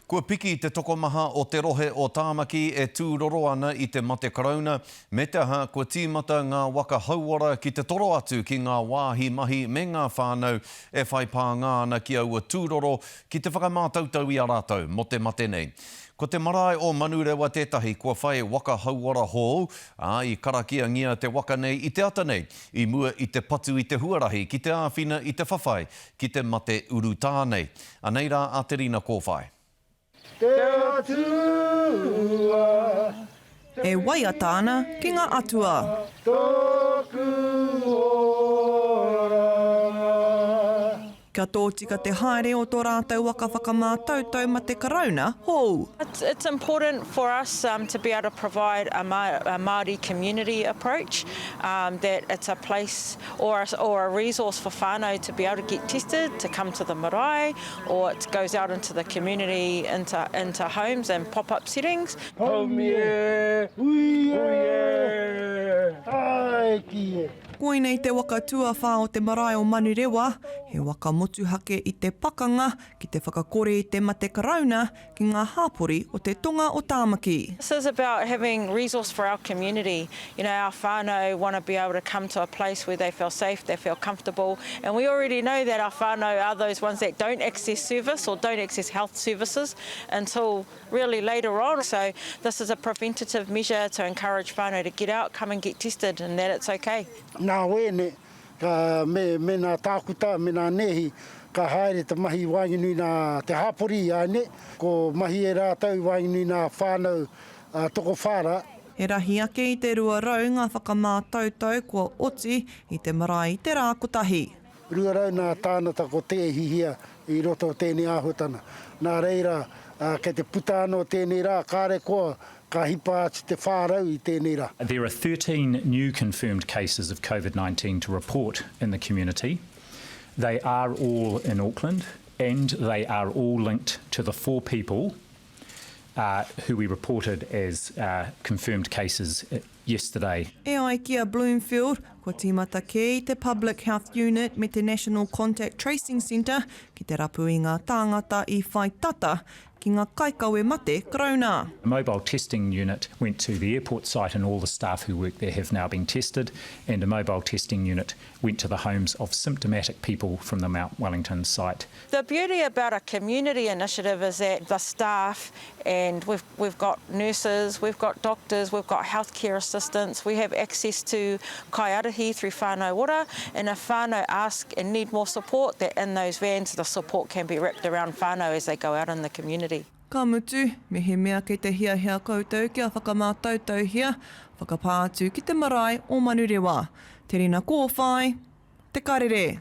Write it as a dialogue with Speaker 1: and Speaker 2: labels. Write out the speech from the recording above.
Speaker 1: Kua piki te tokomaha o te rohe o Tāmaki e tūroro ana i te mate karauna, me te aha kua tīmata ngā waka hauora ki te toro atu ki ngā wāhi mahi me ngā whānau e whai pānga ana ki aua tūroro ki te whakamātautau i a rātou mō te mate nei. Ko te marae o Manurewa tētahi kua whai waka hauora hou, ā, i karakiangia te waka nei i te ata nei, i mua i te patu i te huarahi ki te āwhina i te whawhai ki te mate urutā nei. Anei rā a Te Rina Kōwhai.
Speaker 2: Te Atua.
Speaker 3: E waiata ana ki ngā atua.
Speaker 2: Tōku oranga.
Speaker 3: Kia tōtika te haere o tō rātou waka whakamātautau ma te Karauna hou.
Speaker 4: It's important for us to be able to provide a Māori community approach, that it's a place or or a resource for whānau to be able to get tested, to come to the marae, or it goes out into the community, into into homes and pop-up settings.
Speaker 2: Haumi e, hui e, tāiki e.
Speaker 3: Koinei te waka tuawhā o te marae o Manurewa, he waka motuhake i te pakanga ki te whakakore i te mate karauna ki ngā hāpori o te tonga o Tāmaki.
Speaker 4: This is about having resource for our community, you know our whānau want to be able to come to a place where they feel safe, they feel comfortable and we already know that our whānau are those ones that don't access service or don't access health services until really later on so this is a preventative measure to encourage whānau to get out, come and get tested and that it's okay.
Speaker 2: Nā wēne, Ka, me, me nā tākuta, me nā nēhi, ka haere te mahi i waenganui nā te hāpori i āne, ko mahi e rātou i waenganui nā whānau tokowhā rā.
Speaker 3: He rahi ake i te 200 ngā whakamātautau kua oti i te marae i te rā kotahi.
Speaker 2: 200 nā tānata ko te hihia i roto o tēnei āhuatana. Nā reira, kei te puta anō tēnei rā, kāre koa Ka hipa atu te 400 i tēnei rā.
Speaker 5: There are 13 new confirmed cases of Covid-19 to report in the community. They are all in Auckland and they are all linked to the four people who we reported as confirmed cases yesterday.
Speaker 3: E ai ki a Bloomfield, kua tīmata kē i te Public Health Unit me te National Contact Tracing Centre ki te rapu i ngā tāngata i whai tata ki ngā kaikawe mate Karauna.
Speaker 5: A mobile testing unit went to the airport site and all the staff who work there have now been tested and a mobile testing unit went to the homes of symptomatic people from the Mount Wellington site.
Speaker 4: The beauty about a community initiative is that the staff and we've we've got nurses, we've got doctors, we've got healthcare assistants, we have access to kaiarahi through Whānau Ora and if whānau ask and need more support that in those vans the support can be wrapped around whānau as they go out in the community.
Speaker 3: Ka mutu, mehemea kei te hiahia koutou kia whakamātautauhia, whakapā atu ki te marae o Manurewa. Te Rina Kōwhai, Te Karere.